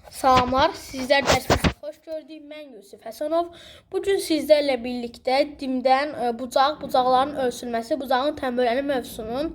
Salamlar, sizlər dərsimizə xoş gördük. Mən Yusif Həsənov. Bu gün sizlərlə birlikdə DİM-dən bucaq, bucaqların ölçülməsi, bucağın tənböləni mövzusunun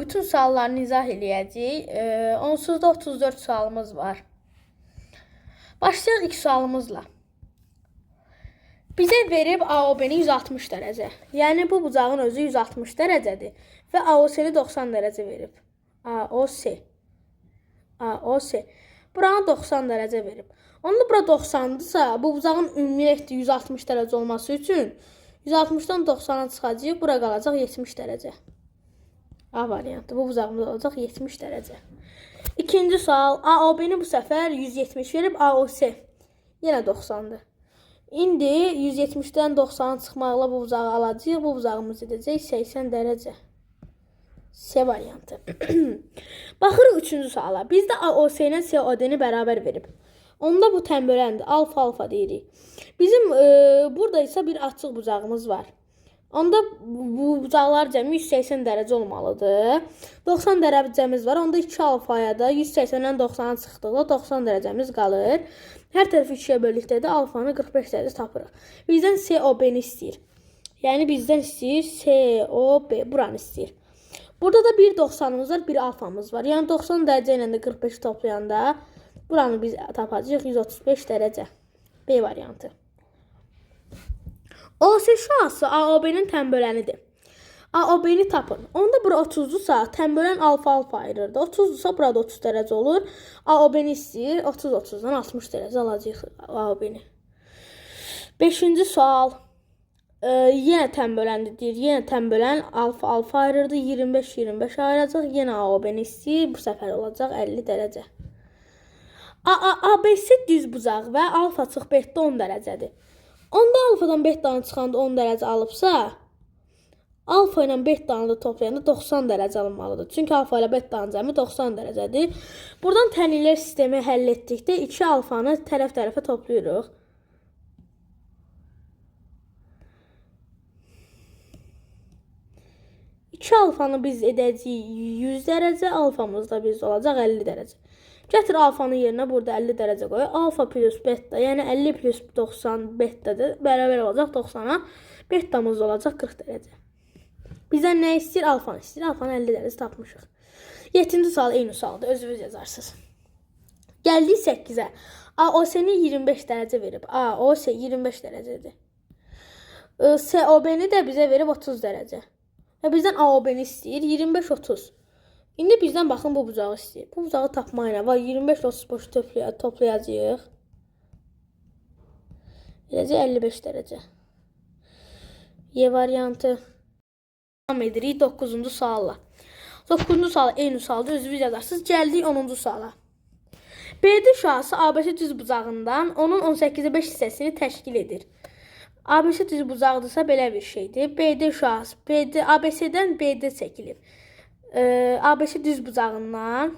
bütün suallarını izah eləyəcəyik. Onsuz da 34 sualımız var. Başlayaq ilk sualımızla. Bizə verib AOB-ni 160 dərəcə. Yəni bu bucağın özü 160 dərəcədir və AOC-ni 90 dərəcə verib. AOC. AOC. Buranı 90 dərəcə verib. Onda bura 90-dırsa, bu bucağın ümumiyyətlə 160 dərəcə olması üçün 160-dan 90-a çıxacaq, bura qalacaq 70 dərəcə. A variantı. Bu bucağımız olacaq 70 dərəcə. İkinci sual. AOB-ni bu səfər 170 verib, AOC yenə 90-dır. İndi 170-dən 90-a çıxmaqla bu bucağı alacağıq. Bu bucağımız edəcək 80 dərəcə. C variantı. Baxırıq üçüncü suala. Bizdə AOC ilə COD-ni bərabər verib. Onda bu tənböləndir. Alfa alfa deyirik. Bizim burada isə bir açıq bucağımız var. Onda bu bucaqlar cəmi 180 dərəcə olmalıdır. 90 dərəcəmiz var. Onda 2 alfaya da 180-dən 90-a çıxdıqda 90 dərəcəmiz qalır. Hər tərəfi 2-yə böldükdə də alfanı 45 dərəcə tapırıq. Bizdən COB-ni istəyir. Yəni bizdən istəyir COB, buranı istəyir. Burada da bir 90-ımız var, bir alfamız var. Yəni 90 dərəcə ilə də 45 toplayanda buranı biz tapacağıq 135 dərəcə. B variantı. OC şüası AOB-nin tənbölənidir. AOB-ni tapın. Onda bura 30-dursa, tənbölən alfa alfa ayırırdı. 30-dursa, burada 30 dərəcə olur. AOB-ni istəyir. 30-30-dan 60 dərəcə alacağıq AOB-ni. Beşinci sual. Yenə tənböləndir deyir. Yenə tənbölən alfa alfa ayırırdı. 25-25 ayıracaq. Yenə AOB-ni istəyir. Bu səfər olacaq 50 dərəcə. ABC düz bucaq və alfa çıx beta 10 dərəcədir. Onda alfadan betanı çıxanda 10 dərəcə alıbsa, alfa ilə betanı da toplayanda 90 dərəcə alınmalıdır. Çünki alfa ilə betanın cəmi 90 dərəcədir. Buradan tənliklər sistemi həll etdikdə 2 alfanı tərəf-tərəfə toplayırıq. İki alfanı biz edəcəyik 100 dərəcə, alfamız da biz olacaq 50 dərəcə. Gətir alfanın yerinə burada 50 dərəcə qoy. Alfa plus beta, yəni 50 plus 90 betadır, bərabər olacaq 90-a. Betamız olacaq 40 dərəcə. Bizdən nə istəyir? Alfanı istəyir. Alfanı 50 dərəcə tapmışıq. 7-ci sual eyni sualdır. Özünüz yazarsınız. Gəldik 8-ə. AOC-ni 25 dərəcə verib. AOC 25 dərəcədir. COB-ni də bizə verib 30 dərəcə. Və bizdən AOB-ni istəyir. 25-30. İndi bizdən baxın bu bucağı istəyir. Bu bucağı tapmayla var. 25-30 boş toplayacağıq. Eləcə 55 dərəcə. Y variantı. Davam edirik 9-cu sualla. 9-cu sual eyni sualdır. Özünüz yazarsınız. Gəldik 10-cu suala. BD şüası ABC düz bucağından onun 18-ə 5 hissəsini təşkil edir. ABC düz bucaqdırsa belə bir şeydir. BD şüası BD ABC-dən BD çəkilib. ABC düz bucağından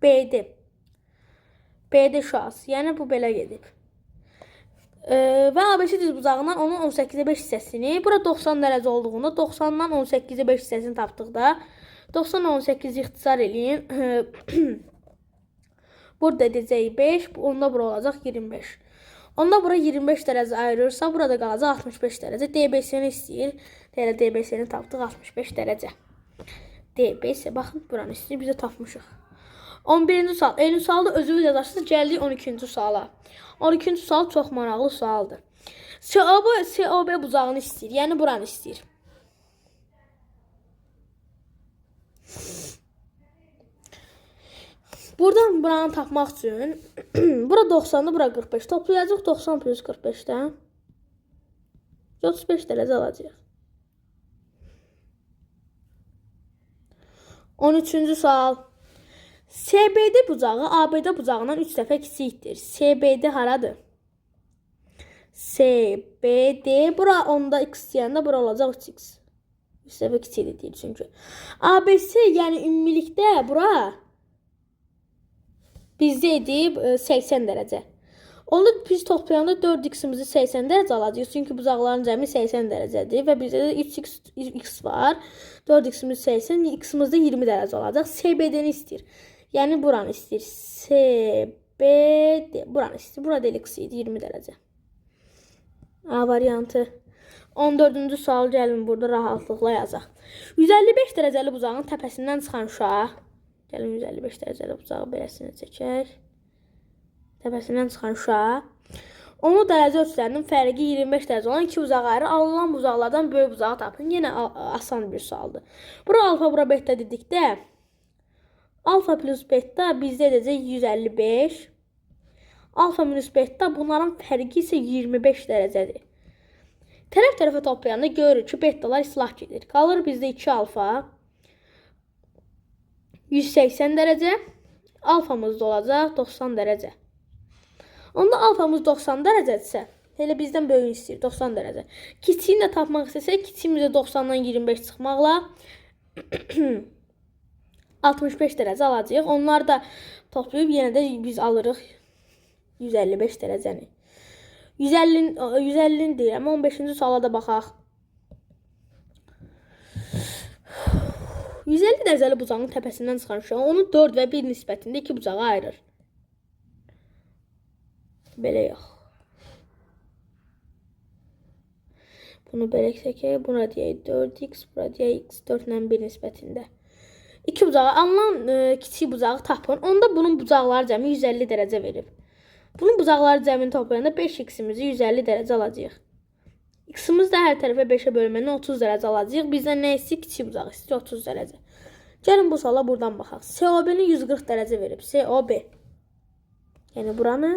BD BD şüası, yəni bu belə gedib. Və ABC düz bucağından onun 18-ə 5 hissəsini, bura 90 dərəcə olduğunda 90-dan 18-ə 5 hissəsini tapdıqda 90 18 ixtisar eləyin. Burada edəcək 5, onda bura olacaq 25. Onda bura 25 dərəcə ayırırsa, burada qalacaq 65 dərəcə. DBC-ni istəyir. Elə DBC-ni tapdıq 65 dərəcə. DBC, baxın, buranı istəyir, biz də tapmışıq. 11-ci sual. Eyni sualda özünüz yazarsınız. Gəldik 12-ci suala. 12-ci sual çox maraqlı sualdır. COB, COB bucağını istəyir. Yəni buranı istəyir. Buradan buranı tapmaq üçün bura 90-dır, bura 45. Toplayacaq 90 plus 45-dən 35 dərəcə alacaq. 13-cü sual. CBD bucağı ABD bucağından 3 dəfə kiçikdir. CBD haradır? CBD bura onda x deyəndə bura olacaq 3x. 3 dəfə kiçikdir deyir çünki. ABC yəni ümumilikdə bura bizdə edib 80 dərəcə. Onda biz toplayanda 4x-imizi 80 dərəcə alacağıq. Çünki bucaqların cəmi 80 dərəcədir və bizdə də 3x x var. 4x-imiz 80, x-imiz də 20 dərəcə olacaq. CBD-ni istəyir. Yəni buranı istəyir. C, B, D. Buranı istəyir. Burada x idi 20 dərəcə. A variantı. 14-cü sual gəlin burada rahatlıqla yazaq. 155 dərəcəli bucağın təpəsindən çıxan şüa. Gəlin 155 dərəcəli bucağı beləsini çəkək. Təpəsindən çıxan şüa. Onu dərəcə ölçülərinin fərqi 25 dərəcə olan iki bucaq ayrı. Alınan bucaqlardan böyük bucağı tapın. Yenə asan bir sualdır. Bura alfa, bura beta dedikdə alfa plus beta bizdə edəcək 155. Alfa minus beta bunların fərqi isə 25 dərəcədir. Tərəf tərəfə toplayanda görürük ki, betalar islah gedir. Qalır bizdə 2 alfa 180 dərəcə. Alfamız da olacaq 90 dərəcə. Onda alfamız 90 dərəcədirsə, elə bizdən böyüyünü istəyir 90 dərəcə. Kiçiyini də tapmaq istəsək, kiçiyimiz də 90-dan 25 çıxmaqla 65 dərəcə alacağıq. Onları da toplayıb yenə də biz alırıq 155 dərəcəni. 150-ni deyirəm. 15-ci suala da baxaq. 150 dərəcəli bucağın təpəsindən çıxan şüa onu 4 və 1 nisbətində iki bucağa ayırır. Belə yox. Bunu belə çəkək. Buna deyək 4x, bura deyək x 4 ilə 1 nisbətində. İki bucağı alınan kiçik bucağı tapın. Onda bunun bucaqları cəmi 150 dərəcə verib. Bunun bucaqları cəmini toplayanda 5x-imizi 150 dərəcə alacağıq. X-imiz də hər tərəfə 5-ə bölməndən 30 dərəcə alacağıq. Bizdən nə istəyir? Kiçik bucaq istəyir 30 dərəcə. Gəlin bu suala buradan baxaq. COB-ni 140 dərəcə verib. COB. Yəni buranı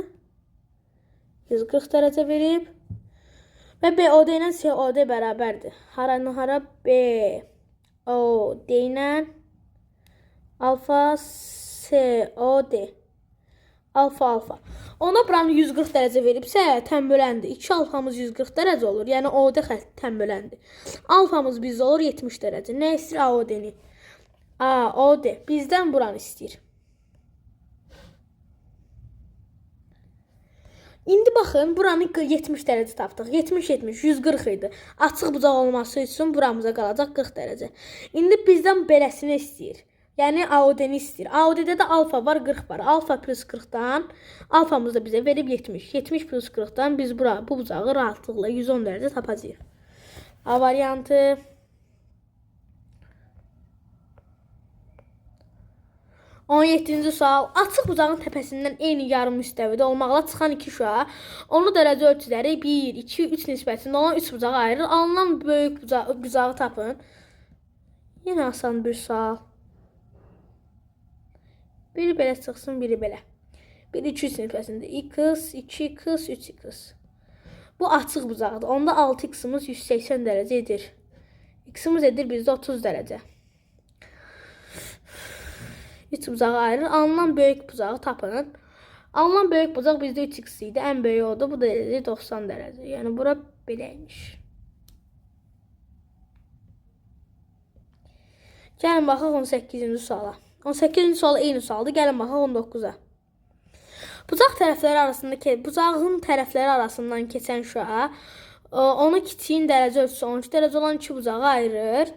140 dərəcə verib. Və BOD ilə COD bərabərdir. Hara ilə hara? BOD ilə alfa COD. Alfa alfa. Ona buranı 140 dərəcə veribsə, tənböləndir. 2 alfamız 140 dərəcə olur. Yəni OD xətti tənböləndir. Alfamız bizdə olur 70 dərəcə. Nə istəyir AOD-ni? AOD. Bizdən buranı istəyir. İndi baxın, buranı 70 dərəcə tapdıq. 70-70, 140 idi. Açıq bucaq olması üçün buramıza qalacaq 40 dərəcə. İndi bizdən beləsini istəyir. Yəni AOD-ni istəyir. AOD-də də alfa var, 40 var. Alfa plus 40-dan alfamız da bizə verib 70. 70 plus 40-dan biz bu bucağı rahatlıqla 110 dərəcə tapacağıq. A variantı. 17-ci sual. Açıq bucağın təpəsindən eyni yarım müstəvidə olmaqla çıxan iki şüa onu dərəcə ölçüləri 1, 2, 3 nisbətində olan 3 bucağı ayırır. Alınan böyük bucağı tapın. Yenə asan bir sual. Biri belə çıxsın, biri belə. 1, 2, 3 nisbətində x, 2x, 3x. Bu açıq bucaqdır. Onda 6x-imiz 180 dərəcə edir. X-imiz edir bizdə 30 dərəcə. 3 bucağı ayırır. Alınan böyük bucağı tapın. Alınan böyük bucaq bizdə 3x idi. Ən böyüyü odur. Bu da edir 90 dərəcə. Yəni bura beləymiş. Gəlin baxaq 18-ci suala. 18-ci sual eyni sualdır. Gəlin baxaq 19-a. Bucaq tərəfləri arasında, bucağın tərəfləri arasından keçən şüa onu kiçiyin dərəcə ölçüsü 12 dərəcə olan iki bucağı ayırır.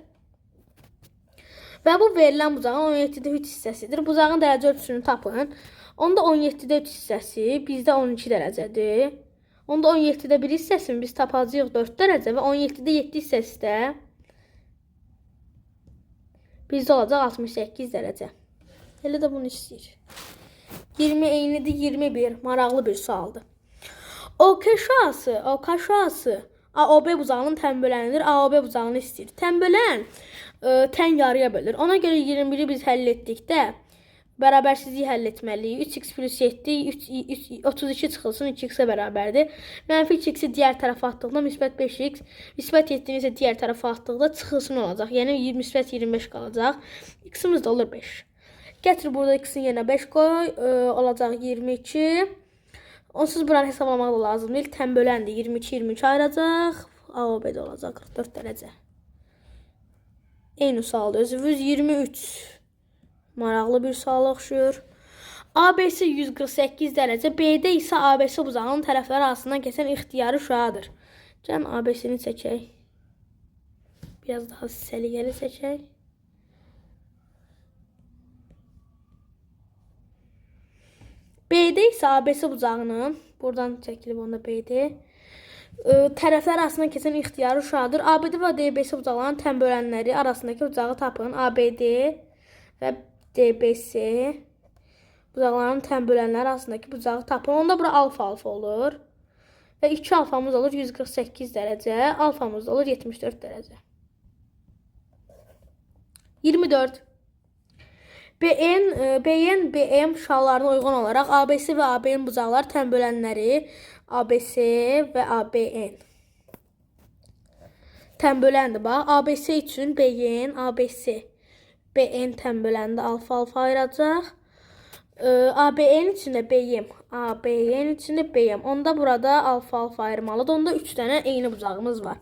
Və bu verilən bucağın 17-də 3 hissəsidir. Bucağın dərəcə ölçüsünü tapın. Onda 17-də 3 hissəsi bizdə 12 dərəcədir. Onda 17-də 1 hissəsini biz tapacağıq 4 dərəcə və 17-də 7 hissəsi də bizdə olacaq 68 dərəcə. Elə də bunu istəyir. 20 eynidir, 21. Maraqlı bir sualdır. OK şüası, OK şüası AOB bucağının tənbölənidir. AOB bucağını istəyir. Tənbölən tən yarıya bölür. Ona görə 21-i biz həll etdikdə bərabərsizliyi həll etməliyik. 3x plus 7, 3, 32 çıxılsın 2x-ə bərabərdir. Mənfi 2x-i digər tərəfə atdıqda müsbət 5x, müsbət 7-ni isə digər tərəfə atdıqda çıxılsın olacaq. Yəni müsbət 25 qalacaq. X-imiz də olur 5. Gətir burada x-in yerinə 5 qoy, olacaq 22. Onsuz buranı hesablamaq da lazım deyil. Tən böləndir. 22, 22 ayıracaq. AOB də olacaq 44 dərəcə. Eyni sualdır. Özünüz 23. Maraqlı bir suala oxşuyur. ABC 148 dərəcə, BD isə ABC bucağının tərəfləri arasından keçən ixtiyari şüadır. Gəlin ABC-ni çəkək. Biraz daha səliqəli çəkək. BD isə ABC bucağının, buradan çəkilib onda BD, tərəflər arasından keçən ixtiyari şüadır. ABD və DBC bucaqlarının tən bölənləri arasındakı bucağı tapın. ABD və DBC bucaqlarının tən bölənləri arasındakı bucağı tapın. Onda bura alfa alfa olur. Və 2 alfamız olur 148 dərəcə, alfamız da olur 74 dərəcə. 24. BN, BN, BM şüalarına uyğun olaraq ABC və ABN bucaqları tən bölənləri ABC və ABN. Tən böləndir bax. ABC üçün BN, ABC, BN tən böləndə alfa alfa ayıracaq. ABN üçün də BM, ABN üçün də BM. Onda burada alfa alfa ayırmalıdır. Onda 3 dənə eyni bucağımız var.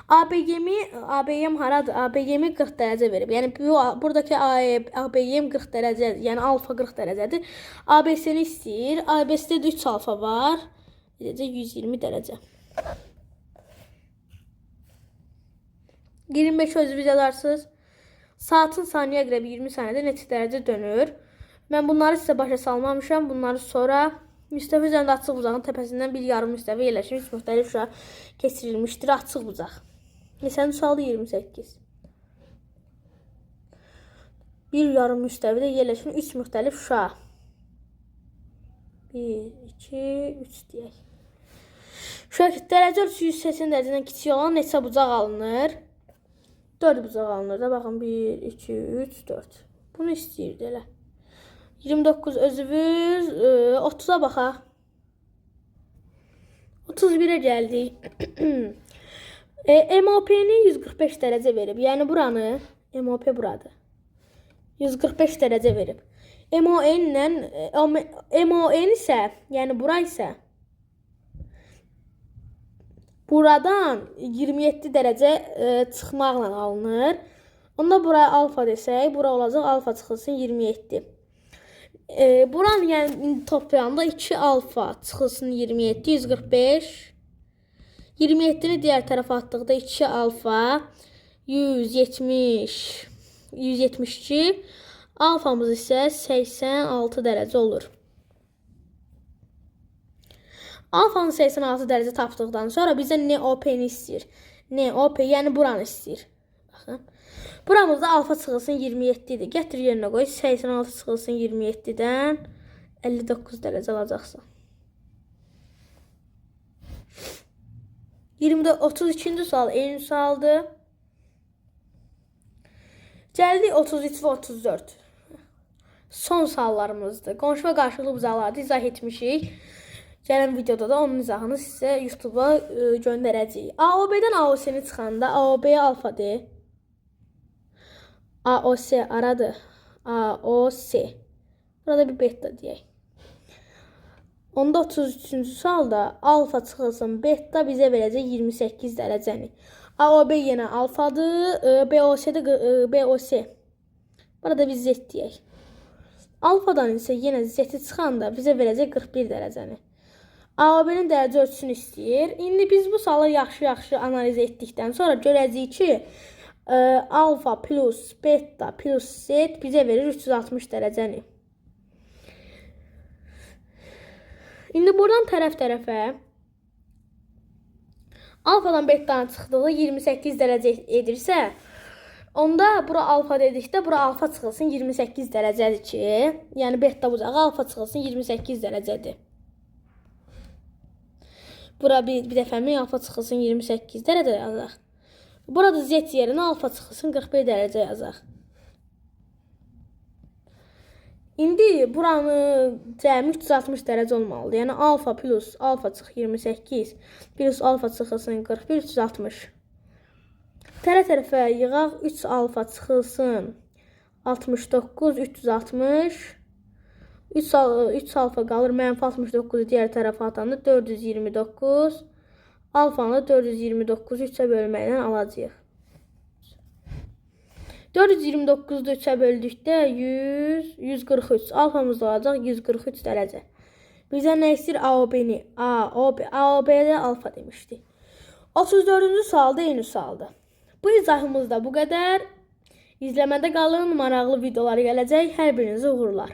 ABM haradır? ABM 40 dərəcə verib. Yəni bu buradakı ABM 40 dərəcədir. Yəni alfa 40 dərəcədir. ABC-ni istəyir. ABC-də də 3 alfa var. Edəcək 120 dərəcə. 25 özünüz yazarsınız. Saatın saniyə görə 20 saniyədə neçə dərəcə dönür? Mən bunları sizə başa salmamışam. Bunları sonra müstəvi üzərində açıq bucağın təpəsindən bir yarım müstəvi yerləşmiş müxtəlif şüa keçirilmişdir. Açıq bucaq. Neçənci sualdır? 28. Bir yarım müstəvidə yerləşmiş 3 müxtəlif şüa. 1, 2, 3 deyək. Şüa dərəcə ölçüsü 180 dərəcədən kiçik olan neçə bucaq alınır? 4 bucaq alınır da. Baxın 1, 2, 3, 4. Bunu istəyirdi elə. 29 özünüz 30-a baxaq. 31-ə gəldik. MOP-ni 145 dərəcə verib. Yəni buranı MOP buradır. 145 dərəcə verib. MON ilə MON isə, yəni bura isə buradan 27 dərəcə çıxmaqla alınır. Onda buraya alfa desək, bura olacaq alfa çıxılsın 27. Buranın yəni toplayanda 2 alfa çıxılsın 27, 145. 27-ni digər tərəfə atdıqda 2 alfa 170, 172. Alfamız isə 86 dərəcə olur. Alfanı 86 dərəcə tapdıqdan sonra bizə NOP-ni istəyir. NOP, yəni buranı istəyir. Baxın. Buramızda alfa çıxılsın 27 idi. Gətir yerinə qoy. 86 çıxılsın 27-dən 59 dərəcə alacaqsan. 32-ci sual eyni sualdır. Gəldik 33 və 34. Son suallarımızdır. Qonşu və qarşılıqlı bucaqları izah etmişik. Gələn videoda da onun izahını sizə YouTube-a göndərəcəyik. AOB-dən AOC-ni çıxanda AOB-yə alfa de. AOC aradır. AOC. Burada bir beta deyək. Onda 33-cü sualda alfa çıxılsın beta bizə verəcək 28 dərəcəni. AOB yenə alfadır. BOC-də BOC. Burada biz Z deyək. Alfadan isə yenə Z-i çıxanda bizə verəcək 41 dərəcəni. AOB-nin dərəcə ölçüsünü istəyir. İndi biz bu sualı yaxşı-yaxşı analiz etdikdən sonra görəcəyik ki, alfa plus beta plus Z bizə verir 360 dərəcəni. İndi buradan tərəf-tərəfə alfadan betanın çıxdığı 28 dərəcə edirsə, onda bura alfa dedikdə bura alfa çıxılsın 28 dərəcədir ki, yəni beta bucağı alfa çıxılsın 28 dərəcədir. Bura bir dəfəmi alfa çıxılsın 28 dərəcə yazaq. Burada Z yerinə alfa çıxılsın 41 dərəcə yazaq. İndi buranı cəmi 360 dərəcə olmalıdır. Yəni alfa plus alfa çıx 28 plus alfa çıxılsın 41 360. Tərəf-tərəfə yığaq 3 alfa çıxılsın 69 360. 3 alfa qalır mənfi 69-u digər tərəfə atanda 429. Alfanı 429-u 3-ə bölməklə alacağıq. 429-u 3-ə böldükdə 100, 143. Alfamız da olacaq 143 dərəcə. Bizə nə istəyir? AOB-ni. AOB, AOB-də alfa demişdi. 34-cü sualda eyni sualdır. Bu izahımız da bu qədər. İzləmədə qalın, maraqlı videolar gələcək. Hər birinizə uğurlar.